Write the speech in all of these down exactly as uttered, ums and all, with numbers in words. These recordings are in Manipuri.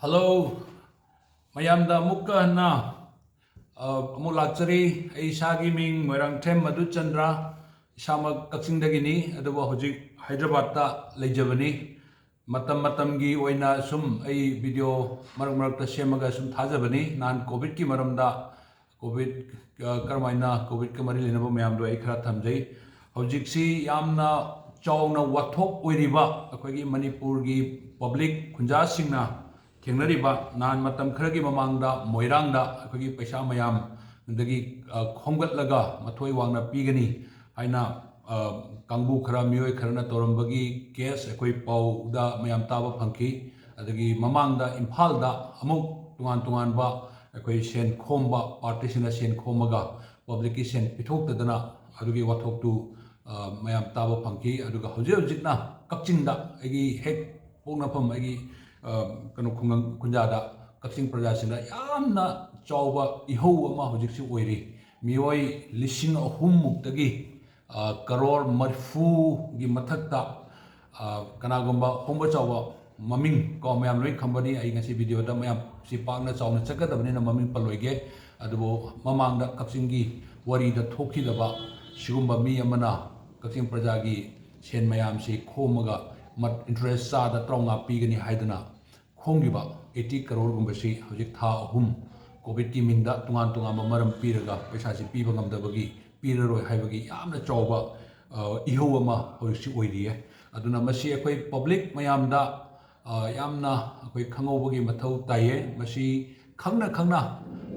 ꯍꯜꯂꯣ, ꯃꯌꯥꯝꯗ ꯑꯃꯨꯛꯀ ꯍꯟꯅ ꯑ, ꯑꯃꯨꯛ ꯂꯥꯛꯆꯔꯤ꯫ ꯑꯩ ꯏꯁꯥꯒꯤ ꯃꯤꯡ ꯃꯣꯏꯔꯥꯡꯊꯦꯝ ꯃꯙꯨꯆꯟꯗ꯭ꯔ, ꯏꯁꯥꯃꯛ ꯀꯛꯆꯤꯡꯗꯒꯤꯅꯤ, ꯑꯗꯨꯕꯨ ꯍꯧꯖꯤꯛ ꯍꯥꯏꯗ꯭ꯔꯕꯥꯗꯇ ꯂꯩꯖꯕꯅꯤ꯫ ꯃꯇꯝ ꯃꯇꯝꯒꯤ ꯑꯣꯏꯅ ꯁꯨꯝ ꯑꯩ ꯚꯤꯗꯤꯑꯣ ꯃꯔꯛ ꯃꯔꯛꯇ ꯁꯦꯝꯃꯒ ꯁꯨꯝ ꯊꯥꯖꯕꯅꯤ꯫ ꯅꯍꯥꯟ ꯀꯣꯚꯤꯗꯀꯤ ꯃꯔꯝꯗ, ꯀꯣꯚꯤꯗ, ꯑ, ꯀꯔꯝꯍꯥꯏꯅ ꯀꯣꯚꯤꯗꯀ ꯃꯔꯤ ꯂꯩꯅꯕ ꯃꯌꯥꯝꯗꯣ ꯑꯩ ꯈꯔ ꯊꯝꯖꯩ꯫ ꯍꯧꯖꯤꯛꯁꯤ ꯌꯥꯝꯅ ꯆꯥꯎꯅ ꯋꯥꯊꯣꯛ ꯑꯣꯏꯔꯤꯕ ꯑꯩꯈꯣꯏꯒꯤ ꯃꯅꯤꯄꯨꯔꯒꯤ ꯄꯕ꯭ꯂꯤꯛ ꯈꯨꯟꯖꯥꯁꯤꯡꯅ ꯊꯦꯡꯅꯔꯤꯕ, ꯅꯍꯥꯟ ꯃꯇꯝ ꯈꯔꯒꯤ ꯃꯃꯥꯡꯗ ꯃꯣꯏꯔꯥꯡꯗ ꯑꯩꯈꯣꯏꯒꯤ ꯄꯩꯁꯥ ꯃꯌꯥꯝꯗꯒꯤ, ꯑ, ꯈꯣꯝꯒꯠꯂꯒ ꯃꯊꯣꯏ ꯋꯥꯡꯅ ꯄꯤꯒꯅꯤ ꯍꯥꯏꯅ, ꯑ, ꯀꯥꯡꯕꯨ ꯈꯔ, ꯃꯤꯑꯣꯏ ꯈꯔꯅ ꯇꯧꯔꯝꯕꯒꯤ ꯀꯦꯁ ꯑꯩꯈꯣꯏ ꯄꯥꯎꯗ ꯃꯌꯥꯝ ꯇꯥꯕ ꯐꯪꯈꯤ꯫ ꯑꯗꯒꯤ ꯃꯃꯥꯡꯗ ꯏꯝꯐꯥꯜꯗ ꯑꯃꯨꯛ ꯇꯣꯉꯥꯟ ꯇꯣꯉꯥꯟꯕ ꯑꯩꯈꯣꯏ ꯁꯦꯟ ꯈꯣꯝꯕ ꯄꯥꯔꯇꯤꯁꯤꯡꯅ ꯁꯦꯟ ꯈꯣꯝꯃꯒ ꯄꯕ꯭ꯂꯤꯛꯀꯤ ꯁꯦꯟ ꯄꯤꯊꯣꯛꯇꯗꯅ ꯑꯗꯨꯒꯤ ꯋꯥꯊꯣꯛꯇꯨ, ꯑ, ꯃꯌꯥꯝ ꯇꯥꯕ ꯐꯪꯈꯤ꯫ ꯑꯗꯨꯒ ꯍꯧꯖꯤꯛ ꯍꯧꯖꯤꯛꯅ ꯀꯛꯆꯤꯡꯗ, ꯑꯩꯒꯤ ꯍꯦꯛ ꯄꯣꯛꯅꯐꯝ, ꯑꯩꯒꯤ, ꯑ, ꯀꯩꯅꯣ, ꯈꯨꯡꯒꯪ ꯈꯨꯟꯖꯥꯗ ꯀꯛꯆꯤꯡ ꯄ꯭ꯔꯖꯥꯁꯤꯡꯗ ꯌꯥꯝꯅ ꯆꯥꯎꯕ ꯏꯍꯧ ꯑꯃ ꯍꯧꯖꯤꯛꯁꯤ ꯑꯣꯏꯔꯤ꯫ ꯃꯤꯑꯣꯏ ꯂꯤꯁꯤꯡ ꯑꯍꯨꯝ ꯃꯨꯛꯇꯒꯤ, ꯑ, ꯀꯔꯣꯔ ꯃꯔꯤꯐꯨꯒꯤ ꯃꯊꯛꯇ, ꯑ, ꯀꯅꯥꯒꯨꯝꯕ ꯈꯣꯡꯕ ꯆꯥꯎꯕ ꯃꯃꯤꯡ ꯀꯣ ꯃꯌꯥꯝ ꯂꯣꯏ ꯈꯪꯕꯅꯤ꯫ ꯑꯩ ꯉꯁꯤ ꯚꯤꯗꯤꯑꯣꯗ ꯃꯌꯥꯝ ꯁꯤ ꯄꯥꯛꯅ ꯆꯥꯎꯅ ꯆꯠꯀꯗꯕꯅꯤꯅ ꯃꯃꯤꯡ ꯄꯜꯂꯣꯏꯒꯦ꯫ ꯑꯗꯨꯕꯨ ꯃꯃꯥꯡꯗ ꯀꯛꯆꯤꯡꯒꯤ ꯋꯥꯔꯤꯗ ꯊꯣꯛꯈꯤꯗꯕ ꯁꯤꯒꯨꯝꯕ ꯃꯤ ꯑꯃꯅ ꯀꯛꯆꯤꯡ ꯄ꯭ꯔꯖꯥꯒꯤ ꯁꯦꯟ ꯃꯌꯥꯝꯁꯤ ꯈꯣꯝꯃꯒ ꯃꯠ-, ꯏꯟꯇꯔꯦꯁ ꯆꯥꯗ ꯇꯔꯥꯃꯉꯥ ꯄꯤꯒꯅꯤ ꯍꯥꯏꯗꯅ ꯈꯣꯝꯈꯤꯕ ꯑꯩꯠꯇꯤ ꯀꯔꯣꯔꯒꯨꯝꯕꯁꯤ ꯍꯧꯖꯤꯛ ꯊꯥ ꯑꯍꯨꯝ ꯀꯣꯚꯤꯗꯀꯤ ꯃꯤꯡꯗ ꯇꯣꯉꯥꯟ ꯇꯣꯉꯥꯟꯕ ꯃꯔꯝ ꯄꯤꯔꯒ ꯄꯩꯁꯥꯁꯤ ꯄꯤꯕ ꯉꯝꯗꯕꯒꯤ, ꯄꯤꯔꯔꯣꯏ ꯍꯥꯏꯕꯒꯤ ꯌꯥꯝꯅ ꯆꯥꯎꯕ, ꯑ, ꯏꯍꯧ ꯑꯃ ꯍꯧꯖꯤꯛꯁꯤ ꯑꯣꯏꯔꯤꯌꯦ꯫ ꯑꯗꯨꯅ ꯃꯁꯤ ꯑꯩꯈꯣꯏ ꯄꯕ꯭ꯂꯤꯛ ꯃꯌꯥꯝꯗ, ꯑ, ꯌꯥꯝꯅ ꯑꯩꯈꯣꯏ ꯈꯪꯍꯧꯕꯒꯤ ꯃꯊꯧ ꯇꯥꯏꯌꯦ꯫ ꯃꯁꯤ ꯈꯪꯅ ꯈꯪꯅ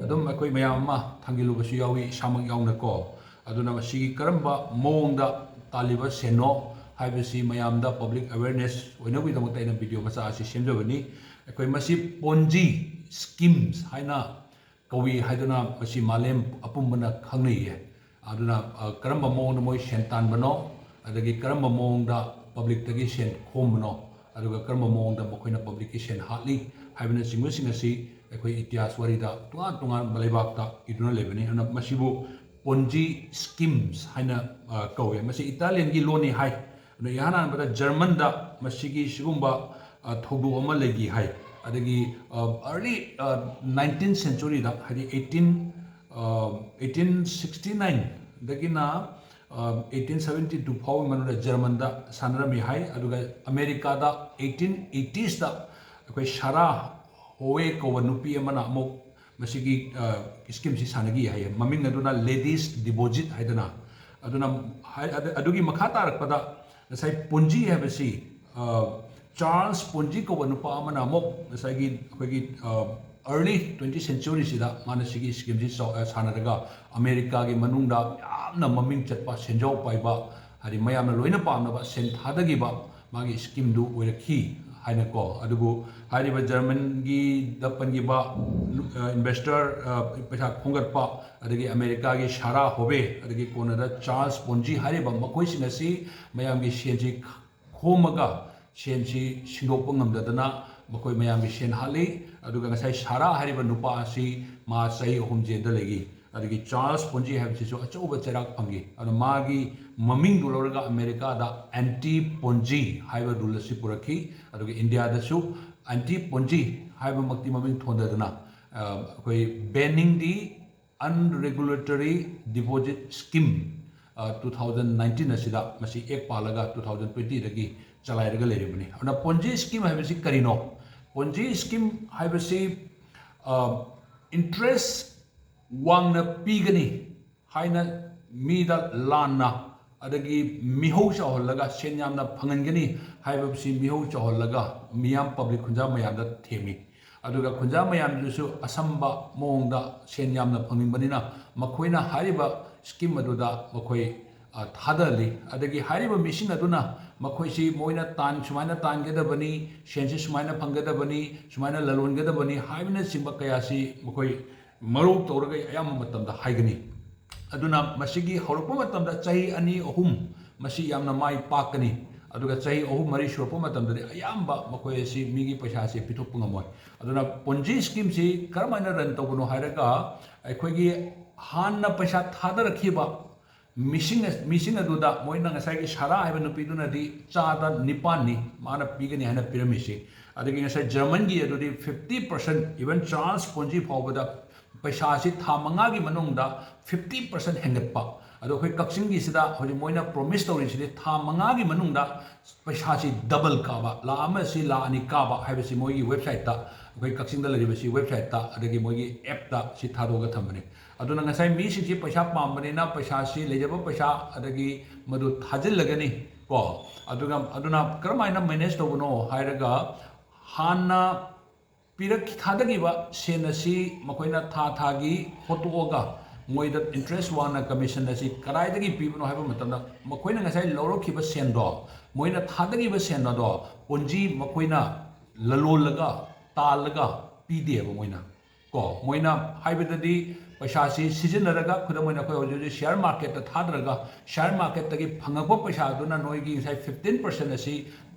ꯑꯗꯨꯝ ꯑꯩꯈꯣꯏ ꯃꯌꯥꯝ ꯑꯃ ꯊꯥꯡꯖꯤꯜꯂꯨꯕꯁꯨ ꯌꯥꯎꯏ, ꯏꯁꯥꯃꯛ ꯌꯥꯎꯅꯀꯣ꯫ ꯑꯗꯨꯅ ꯃꯁꯤꯒꯤ ꯀꯔꯝꯕ ꯃꯑꯣꯡꯗ ꯇꯥꯜꯂꯤꯕ ꯁꯦꯟꯅꯣ ꯍꯥꯏꯕꯁꯤ ꯃꯌꯥꯝꯗ ꯄꯕ꯭ꯂꯤꯛ ꯑꯦꯋꯦꯔꯅꯦꯁ ꯑꯣꯏꯅꯕꯒꯤꯗꯃꯛꯇ ꯑꯩꯅ ꯚꯤꯗꯤꯑꯣ ꯃꯆꯥ ꯑꯁꯤ ꯁꯦꯝꯖꯕꯅꯤ꯫ ꯑꯩꯈꯣꯏ ꯃꯁꯤ ꯄꯣꯟꯖꯤ ꯁ꯭ꯀꯤꯝꯁ ꯍꯥꯏꯅ ꯀꯧꯏ ꯍꯥꯏꯗꯨꯅ ꯃꯁꯤ ꯃꯥꯂꯦꯝ ꯑꯄꯨꯝꯕꯅ ꯈꯪꯅꯩꯌꯦ꯫ ꯑꯗꯨꯅ, ꯑ, ꯀꯔꯝꯕ ꯃꯑꯣꯡꯗ ꯃꯣꯏ ꯁꯦꯟ ꯇꯥꯟꯕꯅꯣ, ꯑꯗꯒꯤ ꯀꯔꯝꯕ ꯃꯑꯣꯡꯗ ꯄꯕ꯭ꯂꯤꯛꯇꯒꯤ ꯁꯦꯟ ꯈꯣꯝꯕꯅꯣ, ꯑꯗꯨꯒ ꯀꯔꯝꯕ ꯃꯑꯣꯡꯗ ꯃꯈꯣꯏꯅ ꯄꯕ꯭ꯂꯤꯛꯀꯤ ꯁꯦꯟ ꯍꯥꯠꯂꯤ ꯍꯥꯏꯕꯅꯆꯤꯡꯕꯁꯤꯡ ꯑꯁꯤ ꯑꯩꯈꯣꯏ ꯏꯇꯤꯍꯥꯁ ꯋꯥꯔꯤꯗ ꯇꯣꯉꯥꯟ ꯇꯣꯉꯥꯟꯕ ꯂꯩꯕꯥꯛꯇ ꯏꯗꯨꯅ ꯂꯩꯕꯅꯤ꯫ ꯑꯗꯨꯅ ꯃꯁꯤꯕꯨ ꯄꯣꯟꯖꯤ ꯁ꯭ꯀꯤꯝꯁ ꯍꯥꯏꯅ, ꯑ, ꯀꯧꯏ꯫ ꯃꯁꯤ ꯏꯇꯥꯂꯤꯌꯟꯒꯤ ꯂꯣꯟꯅꯤ ꯍꯥꯏ꯫ ꯑꯗꯨꯅ ꯏꯍꯥꯟ ꯍꯥꯟꯕꯗ ꯖꯔꯃꯟꯗ ꯃꯁꯤꯒꯤ ꯁꯤꯒꯨꯝꯕ, ꯑ, ꯊꯧꯗꯣꯛ ꯑꯃ ꯂꯩꯈꯤ ꯍꯥꯏ꯫ ꯑꯗꯒꯤ ꯑꯥꯔꯂꯤ ꯅꯥꯏꯟꯇꯤꯟ ꯁꯦꯟꯆꯨꯔꯤꯗ, ꯍꯥꯏꯗꯤ ꯑꯩꯠꯇꯤꯟ ꯑꯩꯠꯇꯤꯟ ꯁꯤꯛꯁꯇꯤ ꯅꯥꯏꯟꯗꯒꯤꯅ ꯑꯩꯠꯇꯤꯟ ꯁꯕꯦꯟꯇꯤ ꯇꯨ ꯐꯥꯎꯒꯤ ꯃꯅꯨꯡꯗ ꯖꯔꯃꯟꯗ ꯁꯥꯟꯅꯔꯝꯃꯤ ꯍꯥꯏ꯫ ꯑꯗꯨꯒ ꯑꯃꯦꯔꯤꯀꯥꯗ ꯑꯩꯠꯇꯤꯟ ꯑꯩꯠꯇꯤꯁꯇ ꯑꯩꯈꯣꯏ ꯁꯥꯔꯥ ꯍꯣꯋꯦ ꯀꯧꯕ ꯅꯨꯄꯤ ꯑꯃꯅ ꯑꯃꯨꯛ ꯃꯁꯤꯒꯤ ꯁ꯭ꯀꯤꯝꯁꯤ ꯁꯥꯟꯅꯈꯤ ꯍꯥꯏꯌꯦ꯫ ꯃꯃꯤꯡ ꯑꯗꯨꯅ ꯂꯦꯗꯤꯁ ꯗꯤꯄꯣꯖꯤꯠ ꯍꯥꯏꯗꯅ꯫ ꯑꯗꯨꯅ ꯍꯥꯏ-, ꯑꯗ-, ꯑꯗꯨꯒꯤ ꯃꯈꯥ ꯇꯥꯔꯛꯄꯗ ꯉꯁꯥꯏ ꯄꯣꯟꯖꯤ ꯍꯥꯏꯕꯁꯤ, ꯑ, ꯆꯥꯔꯜꯁ ꯄꯣꯟꯖꯤ ꯀꯧꯕ ꯅꯨꯄꯥ ꯑꯃꯅ ꯑꯃꯨꯛ ꯉꯁꯥꯏꯒꯤ ꯑꯩꯈꯣꯏꯒꯤ, ꯑ, ꯑꯥꯔꯂꯤ ꯇ꯭ꯋꯦꯟꯇꯤ ꯁꯦꯟꯆꯨꯔꯤꯁꯤꯗ ꯃꯥꯅ ꯁꯤꯒꯤ ꯁ꯭ꯀꯤꯝꯁꯤ ꯆꯥꯎ-, ꯑ, ꯁꯥꯟꯅꯔꯒ ꯑꯃꯦꯔꯤꯀꯥꯒꯤ ꯃꯅꯨꯡꯗ ꯌꯥꯝꯅ ꯃꯃꯤꯡ ꯆꯠꯄ, ꯁꯦꯟꯖꯥꯎ ꯄꯥꯏꯕ, ꯍꯥꯏꯗꯤ ꯃꯌꯥꯝꯅ ꯂꯣꯏꯅ ꯄꯥꯝꯅꯕ ꯁꯦꯟ ꯊꯥꯗꯈꯤꯕ ꯃꯥꯒꯤ ꯁ꯭ꯀꯤꯝꯗꯨ ꯑꯣꯏꯔꯛꯈꯤ ꯍꯥꯏꯅꯀꯣ꯫ ꯑꯗꯨꯕꯨ ꯍꯥꯏꯔꯤꯕ ꯖꯔꯃꯟꯒꯤꯗ ꯄꯟꯈꯤꯕ, ꯑ, ꯏꯟꯚꯦꯁꯇꯔ, ꯑ, ꯄꯩꯁꯥ ꯈꯣꯝꯒꯠꯄ, ꯑꯗꯒꯤ ꯑꯃꯦꯔꯤꯀꯥꯒꯤ ꯁꯥꯔꯥ ꯍꯣꯕꯦ, ꯑꯗꯒꯤ ꯀꯣꯟꯅꯗ ꯆꯥꯔꯜꯁ ꯄꯣꯟꯖꯤ ꯍꯥꯏꯔꯤꯕ ꯃꯈꯣꯏꯁꯤꯡ ꯑꯁꯤ ꯃꯌꯥꯝꯒꯤ ꯁꯦꯟꯁꯤ ꯈꯣꯝꯃꯒ ꯁꯦꯟꯁꯤ ꯁꯤꯡꯗꯣꯛꯄ ꯉꯝꯗꯗꯅ ꯃꯈꯣꯏ ꯃꯌꯥꯝꯒꯤ ꯁꯦꯟ ꯍꯥꯠꯂꯤ꯫ ꯑꯗꯨꯒ ꯉꯁꯥꯏ ꯁꯥꯔꯥ ꯍꯥꯏꯔꯤꯕ ꯅꯨꯄꯥ ꯑꯁꯤ ꯃꯥ ꯆꯍꯤ ꯑꯍꯨꯝ ꯖꯦꯜꯗ ꯂꯩꯈꯤ꯫ ꯑꯗꯒꯤ ꯆꯥꯔꯜꯁ ꯄꯣꯟꯖꯤ ꯍꯥꯏꯕꯁꯤꯁꯨ ꯑꯆꯧꯕ ꯆꯩꯔꯥꯛ ꯐꯪꯈꯤ꯫ ꯑꯗꯨꯅ ꯃꯥꯒꯤ ꯃꯃꯤꯡꯗꯨ ꯂꯧꯔꯒ ꯑꯃꯦꯔꯤꯀꯥꯗ ꯑꯦꯟꯇꯤ ꯄꯣꯟꯖꯤ ꯍꯥꯏꯕ ꯔꯨꯜ ꯑꯁꯤ ꯄꯨꯔꯛꯈꯤ꯫ ꯑꯗꯨꯒ ꯏꯟꯗꯤꯌꯥꯗꯁꯨ ꯑꯦꯟꯇꯤ ꯄꯣꯟꯖꯤ ꯍꯥꯏꯕꯃꯛꯇꯤ ꯃꯃꯤꯡ ꯊꯣꯟꯗꯗꯅ, ꯑ, ꯑꯩꯈꯣꯏ banning the unregulatory deposit scheme, ꯑ, ꯇꯨ ꯊꯥꯎꯖꯟ ꯅꯥꯏꯟꯇꯤꯟ ꯑꯁꯤꯗ ꯃꯁꯤ ꯑꯦꯛ ꯄꯥꯜꯂꯒ ꯇꯨ ꯊꯥꯎꯖꯟ ꯇ꯭ꯋꯦꯟꯇꯤꯗꯒꯤ ꯆꯂꯥꯏꯔꯒ ꯂꯩꯔꯤꯕꯅꯤ꯫ ꯑꯗꯨꯅ ꯄꯣꯟꯖꯤ ꯁ꯭ꯀꯤꯝ ꯍꯥꯏꯕꯁꯤ ꯀꯔꯤꯅꯣ? ꯄꯣꯟꯖꯤ ꯁ꯭ꯀꯤꯝ ꯍꯥꯏꯕꯁꯤ, ꯑ, ꯏꯟꯇꯔꯦꯁ ꯋꯥꯡꯅ ꯄꯤꯒꯅꯤ ꯍꯥꯏꯅ ꯃꯤꯗ ꯂꯥꯟꯅ, ꯑꯗꯒꯤ ꯃꯤꯍꯧ ꯆꯥꯎꯍꯜꯂꯒ ꯁꯦꯟ ꯌꯥꯝꯅ ꯐꯪꯍꯟꯒꯅꯤ ꯍꯥꯏꯕꯁꯤ ꯃꯤꯍꯧ ꯆꯥꯎꯍꯜꯂꯒ ꯃꯤꯌꯥꯝ, ꯄꯕ꯭ꯂꯤꯛ, ꯈꯨꯟꯖꯥ ꯃꯌꯥꯝꯗ ꯊꯦꯝꯃꯤ꯫ ꯑꯗꯨꯒ ꯈꯨꯟꯖꯥ ꯃꯌꯥꯝꯗꯨꯁꯨ ꯑꯁꯝꯕ ꯃꯑꯣꯡꯗ ꯁꯦꯟ ꯌꯥꯝꯅ ꯐꯪꯅꯤꯡꯕꯅꯤꯅ ꯃꯈꯣꯏꯅ ꯍꯥꯏꯔꯤꯕ ꯁ꯭ꯀꯤꯝ ꯑꯗꯨꯗ ꯃꯈꯣꯏ, ꯑ, ꯊꯥꯗꯍꯜꯂꯤ꯫ ꯑꯗꯒꯤ ꯍꯥꯏꯔꯤꯕ ꯃꯤꯁꯤꯡ ꯑꯗꯨꯅ ꯃꯈꯣꯏꯁꯤ ꯃꯣꯏꯅ ꯇꯥꯟ ꯁꯨꯃꯥꯏꯅ ꯇꯥꯟꯒꯗꯕꯅꯤ, ꯁꯦꯟꯁꯤ ꯁꯨꯃꯥꯏꯅ ꯐꯪꯒꯗꯕꯅꯤ, ꯁꯨꯃꯥꯏꯅ ꯂꯂꯣꯟꯒꯗꯕꯅꯤ ꯍꯥꯏꯕꯅꯆꯤꯡꯕ ꯀꯌꯥꯁꯤ ꯃꯈꯣꯏ ꯃꯔꯧ ꯇꯧꯔꯒ ꯑꯌꯥꯝꯕ ꯃꯇꯝꯗ ꯍꯥꯏꯒꯅꯤ꯫ ꯑꯗꯨꯅ ꯃꯁꯤꯒꯤ ꯍꯧꯔꯛꯄ ꯃꯇꯝꯗ ꯆꯍꯤ ꯑꯅꯤ ꯑꯍꯨꯝ ꯃꯁꯤ ꯌꯥꯝꯅ ꯃꯥꯏ ꯄꯥꯛꯀꯅꯤ꯫ ꯑꯗꯨꯒ ꯆꯍꯤ ꯑꯍꯨꯝ ꯃꯔꯤ ꯁꯨꯔꯛꯄ ꯃꯇꯝꯗꯗꯤ ꯑꯌꯥꯝꯕ ꯃꯈꯣꯏ ꯑꯁꯤ ꯃꯤꯒꯤ ꯄꯩꯁꯥꯁꯦ ꯄꯤꯊꯣꯛꯄ ꯉꯝꯃꯣꯏ꯫ ꯑꯗꯨꯅ ꯄꯣꯟꯖꯤ ꯁ꯭ꯀꯤꯝꯁꯤ ꯀꯔꯝꯍꯥꯏꯅ ꯔꯟ ꯇꯧꯕꯅꯣ ꯍꯥꯏꯔꯒ, ꯑꯩꯈꯣꯏꯒꯤ ꯍꯥꯟꯅ ꯄꯩꯁꯥ ꯊꯥꯗꯔꯛꯈꯤꯕ ꯃꯤꯁꯤꯡ ꯃꯤꯁꯤꯡ ꯑꯗꯨꯗ ꯃꯣꯏꯅ ꯉꯁꯥꯏꯒꯤ ꯁꯥꯔꯥ ꯍꯥꯏꯕ ꯅꯨꯄꯤꯗꯨꯅꯗꯤ ꯆꯥꯗ ꯅꯤꯄꯥꯟꯅꯤ ꯃꯥꯅ ꯄꯤꯒꯅꯤ ꯍꯥꯏꯅ ꯄꯤꯔꯝꯃꯤꯁꯤ꯫ ꯑꯗꯒꯤ ꯉꯁꯥꯏ ꯖꯔꯃꯟꯒꯤ ꯑꯗꯨꯗꯤ fifty percent, even Charles Ponzi ꯐꯥꯎꯕꯗ ꯄꯩꯁꯥꯁꯤ ꯊꯥ ꯃꯉꯥꯒꯤ ꯃꯅꯨꯡꯗ fifty percent ꯍꯦꯟꯒꯠꯄ꯫ ꯑꯗꯣ ꯑꯩꯈꯣꯏ ꯀꯛꯆꯤꯡꯒꯤꯁꯤꯗ ꯍꯧꯖꯤꯛ ꯃꯣꯏꯅ ꯄ꯭ꯔꯣꯃꯤꯁ ꯇꯧꯔꯤꯁꯤꯗꯤ ꯊꯥ ꯃꯉꯥꯒꯤ ꯃꯅꯨꯡꯗ ꯄꯩꯁꯥꯁꯤ ꯗꯕꯜ ꯀꯥꯕ, ꯂꯥꯈ ꯑꯃ ꯑꯁꯤ ꯂꯥꯈ ꯑꯅꯤ ꯀꯥꯕ ꯍꯥꯏꯕꯁꯤ ꯃꯣꯏꯒꯤ ꯋꯦꯕꯁꯥꯏꯠꯇ, ꯑꯩꯈꯣꯏ ꯀꯛꯆꯤꯡꯗ ꯂꯩꯔꯤꯕꯁꯤ ꯋꯦꯕꯁꯥꯏꯠꯇ, ꯑꯗꯒꯤ ꯃꯣꯏꯒꯤ ꯑꯦꯞꯇ ꯁꯤ ꯊꯥꯗꯣꯛꯑꯒ ꯊꯝꯕꯅꯤ꯫ ꯑꯗꯨꯅ ꯉꯁꯥꯏ ꯃꯤꯁꯤꯡꯁꯤ ꯄꯩꯁꯥ ꯄꯥꯝꯕꯅꯤꯅ ꯄꯩꯁꯥꯁꯤ, ꯂꯩꯖꯕ ꯄꯩꯁꯥ ꯑꯗꯒꯤ ꯃꯗꯨ ꯊꯥꯖꯤꯜꯂꯒꯅꯤ ꯀꯣ꯫ ꯑꯗꯨꯒ ꯑꯗꯨꯅ ꯀꯔꯝꯍꯥꯏꯅ ꯃꯦꯅꯦꯖ ꯇꯧꯕꯅꯣ ꯍꯥꯏꯔꯒ, ꯍꯥꯟꯅ ꯄꯤꯔꯛ ꯊꯥꯗꯈꯤꯕ ꯁꯦꯟ ꯑꯁꯤ ꯃꯈꯣꯏꯅ ꯊꯥ ꯊꯥꯒꯤ ꯍꯣꯠꯇꯣꯛꯑꯒ ꯃꯣꯏꯗ ꯏꯟꯇꯔꯦꯁ ꯋꯥꯡꯅ ꯀꯃꯤꯁꯟ ꯑꯁꯤ ꯀꯗꯥꯏꯗꯒꯤ ꯄꯤꯕꯅꯣ ꯍꯥꯏꯕ ꯃꯇꯝꯗ, ꯃꯈꯣꯏꯅ ꯉꯁꯥꯏ ꯂꯧꯔꯛꯈꯤꯕ ꯁꯦꯟꯗꯣ, ꯃꯣꯏꯅ ꯊꯥꯗꯈꯤꯕ ꯁꯦꯟ ꯑꯗꯣ ꯄꯣꯟꯖꯤ ꯃꯈꯣꯏꯅ ꯂꯂꯣꯜꯂꯒ, ꯇꯥꯜꯂꯒ ꯄꯤꯗꯦꯕ ꯃꯣꯏꯅ꯫ ꯀꯣ, ꯃꯣꯏꯅ ꯍꯥꯏꯕꯗꯗꯤ ꯄꯩꯁꯥꯁꯤ ꯁꯤꯖꯤꯟꯅꯔꯒ, ꯈꯨꯗꯝ ꯑꯣꯏꯅ ꯑꯩꯈꯣꯏ ꯍꯧꯖꯤꯛ ꯍꯧꯖꯤꯛ ꯁꯤꯌꯥꯔ ꯃꯥꯔꯀꯦꯠꯇ ꯊꯥꯗꯔꯒ, ꯁꯤꯌꯥꯔ ꯃꯥꯔꯀꯦꯠꯇꯒꯤ ꯐꯪꯉꯛꯄ ꯄꯩꯁꯥꯗꯨꯅ ꯅꯣꯏꯒꯤ ꯉꯁꯥꯏ fifteen percent ꯑꯁꯤ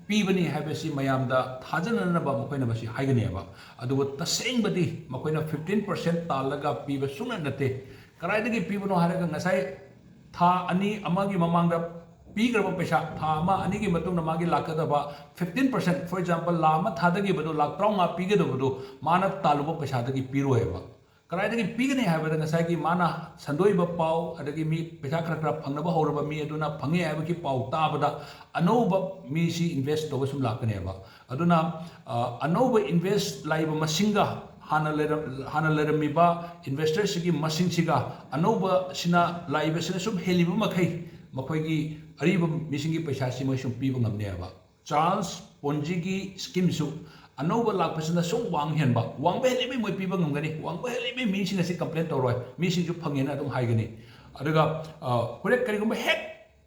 ꯄꯤꯕꯅꯤ ꯍꯥꯏꯕꯁꯤ ꯃꯌꯥꯝꯗ ꯊꯥꯖꯅꯅꯕ ꯃꯈꯣꯏꯅ ꯃꯁꯤ ꯍꯥꯏꯒꯅꯦꯕ꯫ ꯑꯗꯨꯕꯨ ꯇꯁꯦꯡꯕꯗꯤ ꯃꯈꯣꯏꯅ fifteen percent ꯇꯥꯜꯂꯒ ꯄꯤꯕ ꯁꯨꯡꯅꯠ ꯅꯠꯇꯦ꯫ ꯀꯗꯥꯏꯗꯒꯤ ꯄꯤꯕꯅꯣ ꯍꯥꯏꯔꯒ, ꯉꯁꯥꯏ ꯊꯥ ꯑꯅꯤ ꯑꯃꯒꯤ ꯃꯃꯥꯡꯗ ꯄꯤꯈ꯭ꯔꯕ ꯄꯩꯁꯥ, ꯊꯥ ꯑꯃ ꯑꯅꯤꯒꯤ ꯃꯇꯨꯡꯗ ꯃꯥꯒꯤ ꯂꯥꯛꯀꯗꯕ fifteen percent, for example, lakh ꯑꯃ ꯊꯥꯗꯈꯤꯕꯗꯨ, ꯂꯥꯈ ꯇꯔꯥꯃꯉꯥ ꯄꯤꯒꯗꯕꯗꯨ ꯃꯥꯅ ꯇꯥꯜꯂꯨꯕ ꯄꯩꯁꯥꯗꯒꯤ ꯄꯤꯔꯣꯏꯕ꯫ ꯀꯗꯥꯏꯗꯒꯤ ꯄꯤꯒꯅꯤ ꯍꯥꯏꯕꯗ, ꯉꯁꯥꯏꯒꯤ ꯃꯥꯅ ꯁꯟꯗꯣꯛꯏꯕ ꯄꯥꯎ, ꯑꯗꯒꯤ ꯃꯤ ꯄꯩꯁꯥ ꯈꯔ ꯈꯔ ꯐꯪꯅꯕ ꯍꯧꯔꯕ ꯃꯤ ꯑꯗꯨꯅ ꯐꯪꯉꯦ ꯍꯥꯏꯕꯒꯤ ꯄꯥꯎ ꯇꯥꯕꯗ ꯑꯅꯧꯕ ꯃꯤꯁꯤ ꯏꯟꯚꯦꯁ ꯇꯧꯕ ꯁꯨꯝ ꯂꯥꯛꯀꯅꯦꯕ꯫ ꯑꯗꯨꯅ, ꯑ, ꯑꯅꯧꯕ ꯏꯟꯚꯦꯁ ꯂꯥꯛꯏꯕ ꯃꯁꯤꯡꯒ ꯍꯥꯟꯅ ꯂꯩꯔꯝ-, ꯍꯥꯟꯅ ꯂꯩꯔꯝꯃꯤꯕ ꯏꯟꯚꯦꯁꯇꯔꯁꯤꯒꯤ ꯃꯁꯤꯡꯁꯤꯒ ꯑꯅꯧꯕꯁꯤꯅ ꯂꯥꯛꯏꯕꯁꯤꯅ ꯁꯨꯝ ꯍꯦꯜꯂꯤꯕ ꯃꯈꯩ, ꯃꯈꯣꯏꯒꯤ ꯑꯔꯤꯕ ꯃꯤꯁꯤꯡꯒꯤ ꯄꯩꯁꯥꯁꯤ ꯃꯣꯏ ꯁꯨꯝ ꯄꯤꯕ ꯉꯝꯅꯦꯕ꯫ ꯆꯥꯔꯜꯁ ꯄꯣꯟꯖꯤꯒꯤ ꯁ꯭ꯀꯤꯝꯁꯨ ꯑꯅꯧꯕ ꯂꯥꯛꯄꯁꯤꯅ ꯁꯨꯝ ꯋꯥꯡ ꯍꯦꯟꯕ, ꯋꯥꯡꯕ ꯍꯦꯜꯂꯤꯉꯩ ꯃꯣꯏ ꯄꯤꯕ ꯉꯝꯒꯅꯤ, ꯋꯥꯡꯕ ꯍꯦꯜꯂꯤꯉꯩ ꯃꯤꯁꯤꯡ ꯑꯁꯤ ꯀꯝꯄ꯭ꯂꯦꯟ ꯇꯧꯔꯣꯏ, ꯃꯤꯁꯤꯡꯁꯨ ꯐꯪꯉꯦꯅ ꯑꯗꯨꯝ ꯍꯥꯏꯒꯅꯤ꯫ ꯑꯗꯨꯒ, ꯑ, ꯍꯣꯔꯦꯟ ꯀꯔꯤꯒꯨꯝꯕ ꯍꯦꯛ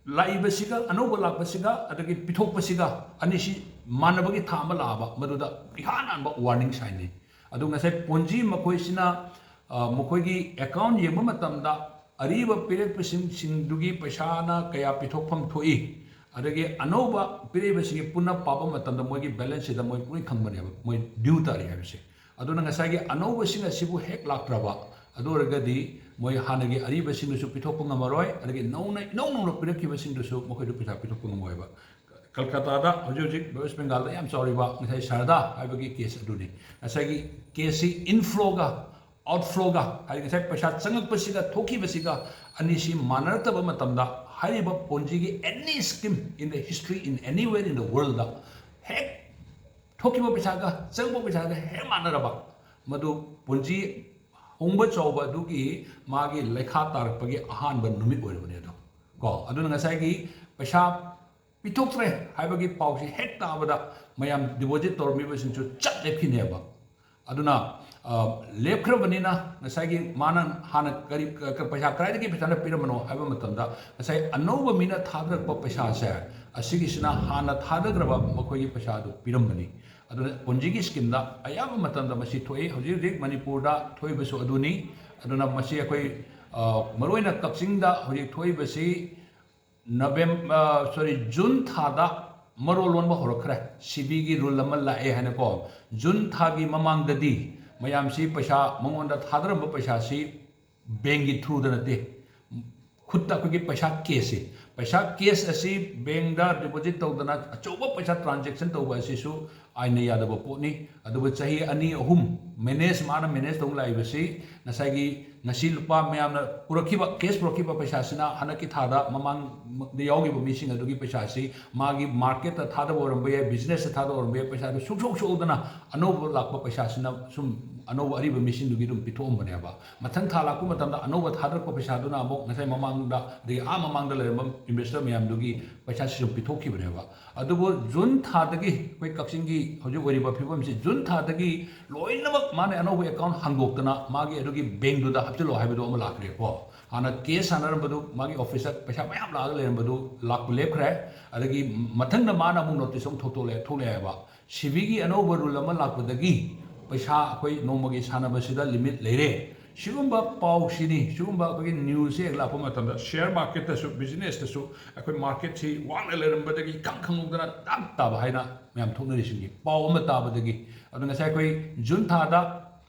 ꯂꯥꯛꯏꯕꯁꯤꯒ, ꯑꯅꯧꯕ ꯂꯥꯛꯄꯁꯤꯒ, ꯑꯗꯒꯤ ꯄꯤꯊꯣꯛꯄꯁꯤꯒ ꯑꯅꯤꯁꯤ ꯃꯥꯟꯅꯕꯒꯤ ꯊꯥ ꯑꯃ ꯂꯥꯛꯑꯕ, ꯃꯗꯨꯗ ꯏꯍꯥꯟ ꯍꯥꯟꯕ ꯋꯥꯔꯅꯤꯡ ꯁꯥꯏꯟꯅꯤ꯫ ꯑꯗꯨ ꯉꯁꯥꯏ ꯄꯣꯟꯖꯤ ꯃꯈꯣꯏꯁꯤꯅ, ꯑ, ꯃꯈꯣꯏꯒꯤ ꯑꯦꯀꯥꯎꯟ ꯌꯦꯡꯕ ꯃꯇꯝꯗ ꯑꯔꯤꯕ ꯄꯤꯔꯛꯄꯁꯤꯡ, ꯁꯤꯡꯗꯨꯒꯤ ꯄꯩꯁꯥꯅ ꯀꯌꯥ ꯄꯤꯊꯣꯛꯐꯝ ꯊꯣꯛꯏ, ꯑꯗꯒꯤ ꯑꯅꯧꯕ ꯄꯤꯔꯛꯏꯕꯁꯤꯡꯒꯤ ꯄꯨꯟꯅ ꯄꯥꯕ ꯃꯇꯝꯗ ꯃꯣꯏꯒꯤ ꯕꯦꯂꯦꯟꯁꯁꯤꯗ ꯃꯣꯏ ꯂꯣꯏ ꯈꯪꯕꯅꯦꯕ, ꯃꯣꯏ ꯗ꯭ꯌꯨ ꯇꯥꯔꯤ ꯍꯥꯏꯕꯁꯦ꯫ ꯑꯗꯨꯅ ꯉꯁꯥꯏꯒꯤ ꯑꯅꯧꯕꯁꯤꯡ ꯑꯁꯤꯕꯨ ꯍꯦꯛ ꯂꯥꯛꯇ꯭ꯔꯕ, ꯑꯗꯨ ꯑꯣꯏꯔꯒꯗꯤ ꯃꯣꯏ ꯍꯥꯟꯅꯒꯤ ꯑꯔꯤꯕꯁꯤꯡꯗꯨꯁꯨ ꯄꯤꯊꯣꯛꯄ ꯉꯝꯃꯔꯣꯏ, ꯑꯗꯒꯤ ꯅꯧꯅ ꯏꯅꯧ ꯅꯧꯅ ꯄꯤꯔꯛꯈꯤꯕꯁꯤꯡꯗꯨꯁꯨꯨ ꯃꯈꯣꯏꯗꯨ ꯄꯩꯁꯥ ꯄꯤꯊꯣꯛꯄ ꯉꯝꯃꯣꯏꯕ꯫ ꯀꯜꯀꯇꯥꯗ ꯍꯧꯖꯤꯛ ꯍꯧꯖꯤꯛ ꯋꯦꯁ ꯕꯦꯡꯒꯥꯜꯗ ꯌꯥꯝ ꯆꯥꯎꯔꯤꯕ ꯉꯁꯥꯏ ꯁꯥꯔꯗꯥ ꯍꯥꯏꯕꯒꯤ ꯀꯦꯁ ꯑꯗꯨꯅꯤ꯫ ꯉꯁꯥꯏꯒꯤ ꯀꯦꯁꯁꯤ ꯏꯟꯐ꯭ꯂꯣꯒ ꯑꯥꯎꯠꯐ꯭ꯂꯣꯒ, ꯍꯥꯏꯗꯤ ꯉꯁꯥꯏ ꯄꯩꯁꯥ ꯆꯪꯉꯛꯄꯁꯤꯒ ꯊꯣꯛꯈꯤꯕꯁꯤꯒ ꯑꯅꯤꯁꯤ ꯃꯥꯟꯅꯔꯛꯇꯕ ꯃꯇꯝꯗ, ꯍꯥꯏꯔꯤꯕ ꯄꯣꯟꯖꯤꯒꯤ any scheme in the history in anywhere in the worldꯗ ꯍꯦꯛ ꯊꯣꯛꯈꯤꯕ ꯄꯩꯁꯥꯒ ꯆꯪꯕ ꯄꯩꯁꯥꯒ ꯍꯦꯛ ꯃꯥꯟꯅꯔꯕ, ꯃꯗꯨ ꯄꯣꯟꯖꯤ ꯍꯣꯡꯕ ꯆꯥꯎꯕ ꯑꯗꯨꯒꯤ ꯃꯥꯒꯤ ꯂꯩꯈꯥ ꯇꯥꯔꯛꯄꯒꯤ ꯑꯍꯥꯟꯕ ꯅꯨꯃꯤꯠ ꯑꯣꯏꯔꯕꯅꯦ ꯑꯗꯣ꯫ ꯀꯣ, ꯑꯗꯨꯅ ꯉꯁꯥꯏꯒꯤ ꯄꯩꯁꯥ ꯄꯤꯊꯣꯛꯇ꯭ꯔꯦ ꯍꯥꯏꯕꯒꯤ ꯄꯥꯎꯁꯤ ꯍꯦꯛ ꯇꯥꯕꯗ ꯃꯌꯥꯝ ꯗꯤꯄꯣꯖꯤꯠ ꯇꯧꯔꯝꯃꯤꯕꯁꯤꯡꯁꯨ ꯆꯠ ꯂꯦꯞꯈꯤꯅꯦꯕ꯫ ꯑꯗꯨꯅ, ꯑ, ꯂꯦꯞꯈ꯭ꯔꯕꯅꯤꯅ ꯉꯁꯥꯏꯒꯤ ꯃꯥꯅ ꯍꯥꯟꯅ ꯀꯔꯤ, ꯀ-, ꯀ-, ꯄꯩꯁꯥ ꯀꯗꯥꯏꯗꯒꯤ ꯄꯩꯁꯥꯅ ꯄꯤꯔꯝꯕꯅꯣ ꯍꯥꯏꯕ ꯃꯇꯝꯗ, ꯉꯁꯥꯏ ꯑꯅꯧꯕ ꯃꯤꯅ ꯊꯥꯗꯔꯛꯄ ꯄꯩꯁꯥꯁꯦ, ꯑꯁꯤꯒꯤꯁꯤꯅ ꯍꯥꯟꯅ ꯊꯥꯗꯈ꯭ꯔꯕ ꯃꯈꯣꯏꯒꯤ ꯄꯩꯁꯥꯗꯨ ꯄꯤꯔꯝꯕꯅꯤ꯫ ꯑꯗꯨꯅ ꯄꯣꯟꯖꯤꯒꯤ ꯁ꯭ꯀꯤꯝꯗ ꯑꯌꯥꯝꯕ ꯃꯇꯝꯗ ꯃꯁꯤ ꯊꯣꯛꯏ꯫ ꯍꯧꯖꯤꯛ ꯍꯧꯖꯤꯛ ꯃꯅꯤꯄꯨꯔꯗ ꯊꯣꯛꯏꯕꯁꯨ ꯑꯗꯨꯅꯤ꯫ ꯑꯗꯨꯅ ꯃꯁꯤ ꯑꯩꯈꯣꯏ, ꯑ, ꯃꯔꯨꯑꯣꯏꯅ ꯀꯛꯆꯤꯡꯗ ꯍꯧꯖꯤꯛ ꯊꯣꯛꯏꯕꯁꯤ ꯅꯕꯦꯝ-, ꯑ, sorry, ꯖꯨꯟ ꯊꯥꯗ ꯃꯔꯣꯜ ꯂꯣꯟꯕ ꯍꯧꯔꯛꯈ꯭ꯔꯦ꯫ ꯁꯤꯕꯤꯒꯤ ꯔꯨꯜ ꯑꯃ ꯂꯥꯛꯑꯦ ꯍꯥꯏꯅꯀꯣ꯫ ꯖꯨꯟ ꯊꯥꯒꯤ ꯃꯃꯥꯡꯗꯗꯤ ꯃꯌꯥꯝꯁꯤ ꯄꯩꯁꯥ, ꯃꯉꯣꯟꯗ ꯊꯥꯗꯔꯝꯕ ꯄꯩꯁꯥꯁꯤ ꯕꯦꯡꯒꯤ ꯊ꯭ꯔꯨꯗ ꯅꯠꯇꯦ, ꯈꯨꯠꯇ ꯑꯩꯈꯣꯏꯒꯤ ꯄꯩꯁꯥ ꯀꯦꯁꯁꯤ, ꯄꯩꯁꯥ ꯀꯦꯁ ꯑꯁꯤ ꯕꯦꯡꯗ ꯗꯤꯄꯣꯖꯤꯠ ꯇꯧꯗꯅ ꯑꯆꯧꯕ ꯄꯩꯁꯥ ꯇ꯭ꯔꯥꯟꯖꯦꯛꯁꯟ ꯇꯧꯕ ꯑꯁꯤꯁꯨ ꯑꯥꯏꯟꯅ ꯌꯥꯗꯕ ꯄꯣꯠꯅꯤ꯫ ꯑꯗꯨꯕꯨ ꯆꯍꯤ ꯑꯅꯤ ꯑꯍꯨꯝ ꯃꯦꯅꯦꯖ, ꯃꯥꯅ ꯃꯦꯅꯦꯖ ꯇꯧ ꯂꯥꯛꯏꯕꯁꯤ ꯉꯁꯥꯏꯒꯤ ꯉꯁꯤ ꯂꯨꯄꯥ ꯃꯌꯥꯝꯅ ꯄꯨꯔꯛꯈꯤꯕ, ꯀꯦꯁ ꯄꯨꯔꯛꯈꯤꯕ ꯄꯩꯁꯥꯁꯤꯅ ꯍꯟꯗꯛꯀꯤ ꯊꯥꯗ ꯃꯃꯥꯡꯗ ꯌꯥꯎꯈꯤꯕ ꯃꯤꯁꯤꯡ ꯑꯗꯨꯒꯤ ꯄꯩꯁꯥꯁꯤ ꯃꯥꯒꯤ ꯃꯥꯔꯀꯦꯠꯇ ꯊꯥꯗꯕ ꯑꯣꯏꯔꯝꯕ ꯌꯥꯏ, ꯕꯤꯖꯤꯅꯦꯁꯇ ꯊꯥꯗꯕ ꯑꯣꯏꯔꯝꯕ ꯌꯥꯏ, ꯄꯩꯁꯥꯗꯨ ꯁꯨꯡꯁꯣꯛ ꯁꯣꯛꯗꯅ ꯑꯅꯧꯕ ꯂꯥꯛꯄ ꯄꯩꯁꯥꯁꯤꯅ ꯁꯨꯝ ꯑꯅꯧꯕ ꯑꯔꯤꯕ ꯃꯤꯁꯤꯡꯗꯨꯒꯤ ꯑꯗꯨꯝ ꯄꯤꯊꯣꯛꯑꯝꯕꯅꯦꯕ꯫ ꯃꯊꯪ ꯊꯥ ꯂꯥꯛꯄ ꯃꯇꯝꯗ ꯑꯅꯧꯕ ꯊꯥꯗꯔꯛꯄ ꯄꯩꯁꯥꯗꯨꯅ ꯑꯃꯨꯛ ꯉꯁꯥꯏ ꯃꯃꯥꯡꯗ, ꯑꯗꯒꯤ ꯑꯥ ꯃꯃꯥꯡꯗ ꯂꯩꯔꯝꯕ ꯏꯟꯚꯦꯁꯇꯔ ꯃꯌꯥꯝꯗꯨꯒꯤ ꯄꯩꯁꯥꯁꯤ ꯁꯨꯝ ꯄꯤꯊꯣꯛꯈꯤꯕꯅꯦꯕ꯫ ꯑꯗꯨꯕꯨ ꯖꯨꯟ ꯊꯥꯗꯒꯤ ꯑꯩꯈꯣꯏ ꯀꯛꯆꯤꯡꯒꯤ ꯍꯧꯖꯤꯛ ꯑꯣꯏꯔꯤꯕ ꯐꯤꯕꯝꯁꯤ, ꯖꯨꯟ ꯊꯥꯗꯒꯤ ꯂꯣꯏꯅꯃꯛ ꯃꯥꯅ ꯑꯅꯧꯕ ꯑꯦꯀꯥꯎꯟ ꯍꯥꯡꯗꯣꯛꯇꯅ ꯃꯥꯒꯤ ꯑꯗꯨꯒꯤ ꯕꯦꯡꯗꯨꯗ ꯍꯥꯞꯆꯤꯜꯂꯣ ꯍꯥꯏꯕꯗꯣ ꯑꯃ ꯂꯥꯛꯈ꯭ꯔꯦꯀꯣ꯫ ꯍꯥꯟꯅ ꯀꯦꯁ ꯁꯥꯟꯅꯔꯝꯕꯗꯨ, ꯃꯥꯒꯤ ꯑꯣꯐꯤꯁꯇ ꯄꯩꯁꯥ ꯃꯌꯥꯝ ꯂꯥꯛꯑꯒ ꯂꯩꯔꯝꯕꯗꯨ ꯂꯥꯛꯄ ꯂꯦꯞꯈ꯭ꯔꯦ꯫ ꯑꯗꯒꯤ ꯃꯊꯪꯗ ꯃꯥꯅ ꯑꯃꯨꯛ ꯅꯣꯇꯤꯁ ꯑꯃꯨꯛ ꯊꯣꯛꯇꯣꯛꯂꯦ-, ꯊꯣꯛꯂꯛꯑꯦꯕ꯫ ꯁꯤꯕꯤꯒꯤ ꯑꯅꯧꯕ ꯔꯨꯜ ꯑꯃ ꯂꯥꯛꯄꯗꯒꯤ ꯄꯩꯁꯥ ꯑꯩꯈꯣꯏ ꯅꯣꯡꯃꯒꯤ ꯁꯥꯟꯅꯕꯁꯤꯗ ꯂꯤꯃꯤꯠ ꯂꯩꯔꯦ꯫ ꯁꯤꯒꯨꯝꯕ ꯄꯥꯎꯁꯤꯅꯤ, ꯁꯤꯒꯨꯝꯕ ꯑꯩꯈꯣꯏꯒꯤ ꯅ꯭ꯌꯨꯁꯁꯦ ꯍꯦꯛ ꯂꯥꯛꯄ ꯃꯇꯝꯗ ꯁꯤꯌꯔ ꯃꯥꯔꯀꯦꯠꯇꯁꯨ, ꯕꯤꯖꯤꯅꯦꯁꯇꯁꯨ ꯑꯩꯈꯣꯏ ꯃꯥꯔꯀꯦꯠꯁꯤ ꯋꯥꯡꯅ ꯂꯩꯔꯝꯕꯗꯒꯤ ꯏꯈꯪ ꯈꯪꯍꯧꯗꯅ ꯗꯛ ꯇꯥꯕ ꯍꯥꯏꯅ ꯃꯌꯥꯝ ꯊꯣꯛꯅꯔꯤꯁꯤꯡꯒꯤ ꯄꯥꯎ ꯑꯃ ꯇꯥꯕꯗꯒꯤ꯫ ꯑꯗꯨ ꯉꯁꯥꯏ ꯑꯩꯈꯣꯏ ꯖꯨꯟ ꯊꯥꯗ